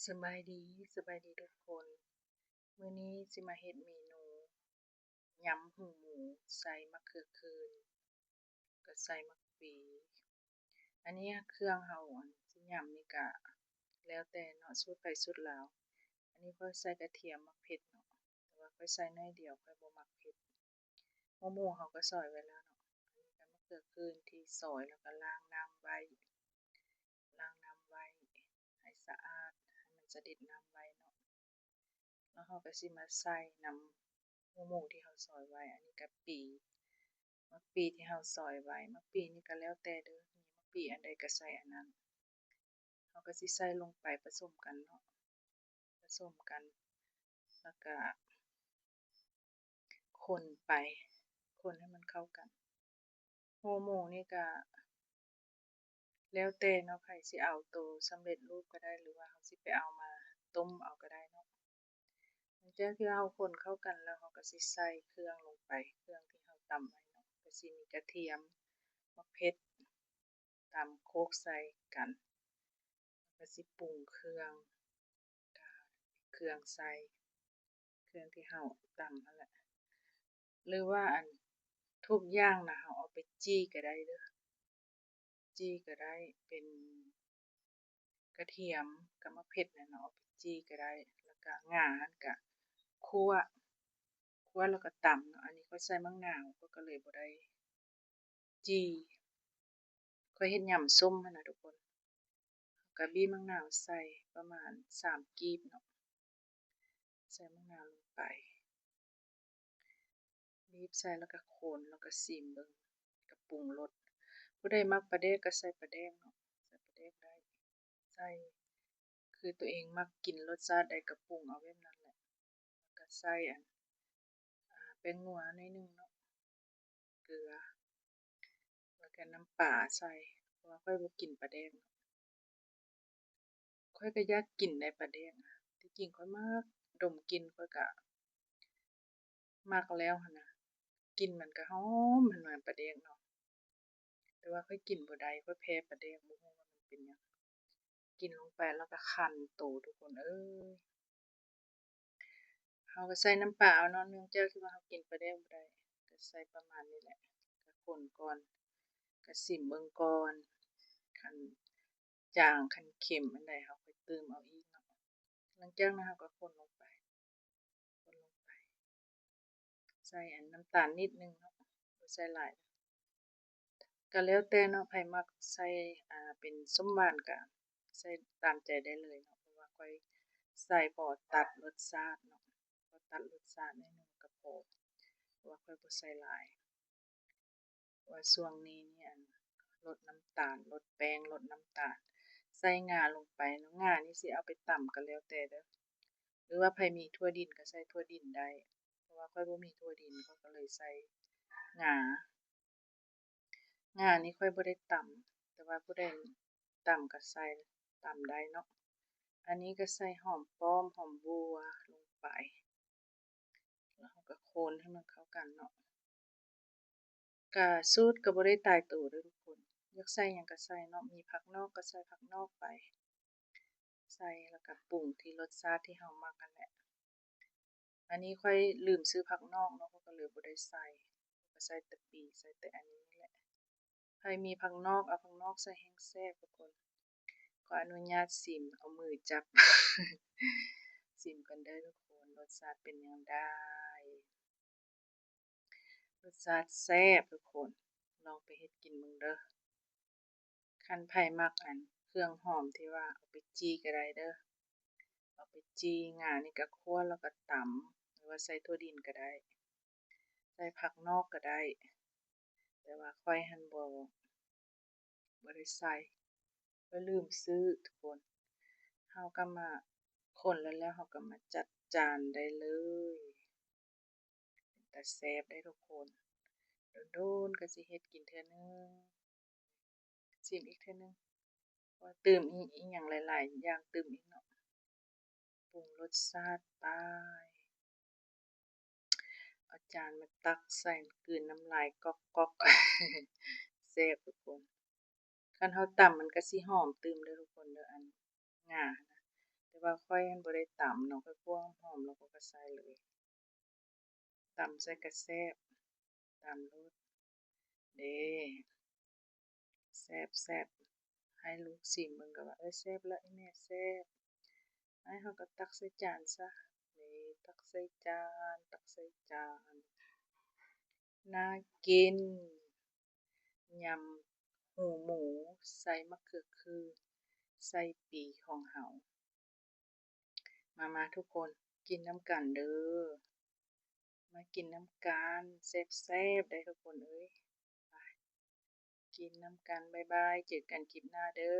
ສະບາຍດີ, ສະບາຍດີທຸກຄົນ. ມື້ນີ້ຊິມາເຮັດເມນູ ຍຳຫູໝູໃສ່ໝາກເຂືອເຂີນ ແລ້ວກໍໃສ່ໝາກປີ. ອັນນີ້ເຄື່ອງເຮົາ ອັນຊິຍຳນີ້ກະແລ້ວແຕ່ເນາະ, ສູດໃຜສູດລາວ. ອັນນີ້ຂ້ອຍໃສ່ກະທຽມ ໝາກເຜັດເນາະ, ແຕ່ວ່າຂ້ອຍໃສ່ໜ້ອຍດຽວ, ຂ້ອຍບໍ່ມັກເຜັດ. ຫົວໝູເຮົາກໍຊອຍໄວ້ແລ້ວເນາະ. ອັນນີ້ກໍໝາກເຂືອເຂີນທີ່ຊອຍ ແລ້ວກໍລ້າງນ້ຳໄວ້, ລ້າງນ້ຳໄວ້ໃຫ້ສະອາດ, ໃຫ້ມັນສະເດັດນ້ຳໄວ້ເນາະ. ແລ້ວເຮົາກໍຊິມາໃສ່ນຳຫົວໝູທີ່ເຮົາຊອຍໄວ້. ອັນນີ້ກະປີ, ໝາກປີທີ່ເຮົາຊອຍໄວ້. ໝາກປີນີ້ກໍແລ້ວແຕ່ເດີ້, ມີໝາກປີອັນໃດກໍໃສ່ອັນນັ້ນ. ເຮົາກໍຊິໃສ່ລົງໄປປະສົມກັນເນາະ, ປະສົມກັນ ແລ້ວກະຄົນໄປ, ຄົນໃຫ້ມັນເຂົ້າກັນ. ຫົວໝູນີ້ກະແລ້ວແຕ່ເນາະ, ໃຜຊິເອົາໂຕສຳເລັດຮູບກໍໄດ້ ຫຼືວ່າເຮົາຊິໄປເອົາມາຕົ້ມເອົາກໍໄດ້ເນາະ. ຫຼັງຈາກທີ່ເຮົາຄົນເຂົ້າກັນແລ້ວ, ເຮົາກໍຊິໃສ່ເຄື່ອງລົງໄປ, ເຄື່ອງທີ່ເຮົາຕຳໄວ້ເນາະ, ກໍຊິມີກະທຽມ, ໝາກເຜັດ, ຕຳໂຄກໃສ່ກັນ, ແລ້ວກໍຊິປຸງເຄື່ອງ, ເຄື່ອງໃສ່, ເຄື່ອງທີ່ເຮົາຕຳຫັ້ນແຫຼະ. ຫຼືວ່າອັນ ທຸກຢ່າງນະ ເຮົາເອົາໄປຈີ່ກໍໄດ້ເດີ້, ຈີ່ກໍໄດ້, ເປັນກະທຽມກັບໝາກເຜັດນະເນາະ, ເອົາໄປຈີ່ກໍໄດ້. ແລ້ວກະງາຫັ້ນກະຂົ້ວ, ຂົ້ວແລ້ວກໍຕຳເນາະ. ອັນນີ້ຂ້ອຍໃສ່ໝາກນາວ, ຂ້ອຍກໍເລີຍບໍ່ໄດ້ຈີ່. ຂ້ອຍເຮັດຍຳສົ້ມຫັ້ນນະທຸກຄົນ. ເຮົາກໍບີບໝາກນາວໃສ່ປະມານສາມກີບເນາະ, ໃສ່ໝາກນາວລົງໄປ, ບີບໃສ່ແລ້ວກໍຄົນ, ແລ້ວກໍຊີມເບິ່ງ, ກໍປຸງລົດ. ຜູ້ໃດມັກປາແດກກໍໃສ່ປາແດກເນາະ, ໃສ່ປາແດກໄດ້, ໃສ່ຄືຕົວເອງມັກກິນລົດຊາດໃດກໍປຸງເອົາແບບນັ້ນແຫຼະ. ແລ້ວກໍໃສ່ອັນ ອາ ແປ້ງນົວໜ້ອຍໜຶ່ງເນາະ, ເກືອ ແລ້ວກໍນ້ຳປາໃສ່, ເພາະວ່າຂ້ອຍບໍ່ກິນປາແດກເນາະ. ຂ້ອຍກໍຢາກກິນໄດ໋ປາແດກນະ, ທີ່ຈິງຂ້ອຍມັກດົມກິ່ນ, ຂ້ອຍກໍມັກແລ້ວຫັ້ນນະ, ກິ່ນມັນກໍຫອມ, ມັນຫອມປາແດກເນາະ. ແຕ່ວ່າຂ້ອຍກິນບໍ່ໄດ້, ຂ້ອຍແພ້ປາແດກ, ບໍ່ຮູ້ວ່າມັນເປັນຫຍັງ. ກິນລົງໄປແລ້ວກໍຄັນໂຕທຸກຄົນເອີຍ. ເຮົາກໍໃສ່ນ້ຳປາເອົາເນາະ, ເນື່ອງຈາກທີ່ວ່າເຮົາກິນປາແດກບໍ່ໄດ້, ກໍໃສ່ປະມານນີ້ແຫຼະ. ກໍຄົນກ່ອນ, ກໍຊີມເບິ່ງກ່ອນ, ຄັນຈາງ, ຄັນເຄັມອັນໃດ ເຮົາຄ່ອຍຕື່ມເອົາອີກເນາະ. ຫຼັງຈາກນັ້ນເຮົາກໍຄົນລົງໄປ, ຄົນລົງໄປ, ໃສ່ອັນນ້ຳຕານນິດໜຶ່ງເນາະ, ບໍ່ໃສ່ຫຼາຍ. ກໍແລ້ວແຕ່ເນາະ, ໃຜມັກໃສ່ ອາ ເປັນສົ້ມຫວານກໍໃສ່ຕາມໃຈໄດ້ເລີຍເນາະ, ເພາະວ່າຂ້ອຍໃສ່ພໍຕັດລົດຊາດເນາະ, ພໍຕັດລົດຊາດໜ້ອຍໜຶ່ງກໍພໍ, ເພາະວ່າຂ້ອຍບໍ່ໃສ່ຫຼາຍ. ເພາະວ່າຊ່ວງນີ້ນີ້ ອັນ ລົດນ້ຳຕານ, ລົດແປ້ງ, ລົດນ້ຳຕານ, ໃສ່ງາລົງໄປເນາະ. ງານີ້ຊິເອົາໄປຕຳກໍແລ້ວແຕ່ເດີ້, ຫຼືວ່າໃຜມີຖົ່ວດິນກໍໃສ່ຖົ່ວດິນໄດ້, ເພາະວ່າຂ້ອຍບໍ່ມີຖົ່ວດິນ, ຂ້ອຍກໍເລີຍໃສ່ງາ. ງານີ້ຂ້ອຍບໍ່ໄດ້ຕຳ, ແຕ່ວ່າຜູ້ໃດຕຳກໍໃສ່, ຕຳໄດ້ເນາະ. ອັນນີ້ກໍໃສ່ຫອມປ້ອມ, ຫອມບົ່ວລົງໄປ, ແລ້ວເຮົາກໍຄົນໃຫ້ມັນເຂົ້າກັນເນາະ. ກະສູດກໍບໍ່ໄດ້ຕາຍໂຕເດີ້ທຸກຄົນ, ຢາກໃສ່ຫຍັງກໍໃສ່ເນາະ, ມີຜັກນອກກໍໃສ່ຜັກນອກໄປ, ໃສ່ແລ້ວກໍປຸງທີ່ລົດຊາດທີ່ເຮົາມັກຫັ້ນແຫຼະ. ອັນນີ້ຂ້ອຍລືມຊື້ຜັກນອກເນາະ, ຂ້ອຍກໍເລີຍບໍ່ໄດ້ໃສ່, ກໍໃສ່ແຕ່ປີ, ໃສ່ແຕ່ອັນນີ້ແຫຼະ. ໃຜມີຜັກນອກ ເອົາຜັກນອກໃສ່ແຮ່ງແຊບທຸກຄົນ. ຂໍອະນຸຍາດຊີມ, ເອົາມືຈັບ, ຊີມກ່ອນເດີ້ທຸກຄົນ, ລົດຊາດເປັນຈັ່ງໃດ? ລົດຊາດແຊບທຸກຄົນ, ລອງໄປເຮັດກິນເບິ່ງເດີ້. ຄັນໃຜມັກອັນເຄື່ອງຫອມທີ່ວ່າເອົາໄປຈີ່ກໍໄດ້ເດີ້, ເອົາໄປຈີ່. ງານີ້ກໍຂົ້ວແລ້ວກໍຕຳ, ຫຼືວ່າໃສ່ຖົ່ວດິນກໍໄດ້, ໃສ່ຜັກນອກກໍໄດ້, ແຕ່ວ່າຂ້ອຍຫັ້ນບໍ່ ບໍ່ໄດ້ໃສ່, ຂ້ອຍລືມຊື້ທຸກຄົນ. ເຮົາກໍມາຄົນແລ້ວ, ແລ້ວເຮົາກໍມາຈັດຈານໄດ້ເລີຍ. ເປັນຕາແຊບເດ້ທຸກຄົນ, ດົນໆກໍຊິເຮັດກິນເທື່ອໜຶ່ງ. ຊີມອີກເທື່ອໜຶ່ງ, ເພາະວ່າຕື່ມອີກ ອີກຫຍັງຫຼາຍໆຢ່າງຕື່ມອີກເນາະ. ປຸງລົດຊາດໄປ, ເອົາຈານມາຕັກໃສ່, ກືນນ້ຳລາຍກອກໆ, ແຊບທຸກຄົນ. ຄັນເຮົາຕຳມັນກໍຊິຫອມຕື່ມເດີ້ທຸກຄົນເດີ້, ອັນງານະ, ແຕ່ ວ່າຂ້ອຍຫັ້ນບໍ່ໄດ້ຕຳເນາະ ຂ້ອຍຂົ້ວຫອມແລ້ວຂ້ອຍກໍໃສ່ເລີຍ. ຕຳໃສ່ກະແຊບ ຕຳໂລດເດ້ ແຊບໆ ໃຫ້ລູກຊີມເບິ່ງກໍວ່າ ເອີ ແຊບລະອີ່ແມ່ ແຊບ. ອ້າຍເຮົາກໍຕັກໃສ່ຈານຊະ ນີ້ ຕັກໃສ່ຈານ ຕັກໃສ່ຈານ ໜ້າກິນ ຍຳຫູໝູໃສ່ມະເຂືອຄື ໃສ່ປີຂອງເຮົາ. ມາໆ ທຸກຄົນ ກິນນຳກັນເດີ ມາກິນນຳກັນ ແຊບໆ ເດ້ທຸກຄົນເອີຍ ໄປ ກິນນຳກັນ ບາຍບາຍ ເຈີກັນຄລິບໜ້າເດີ.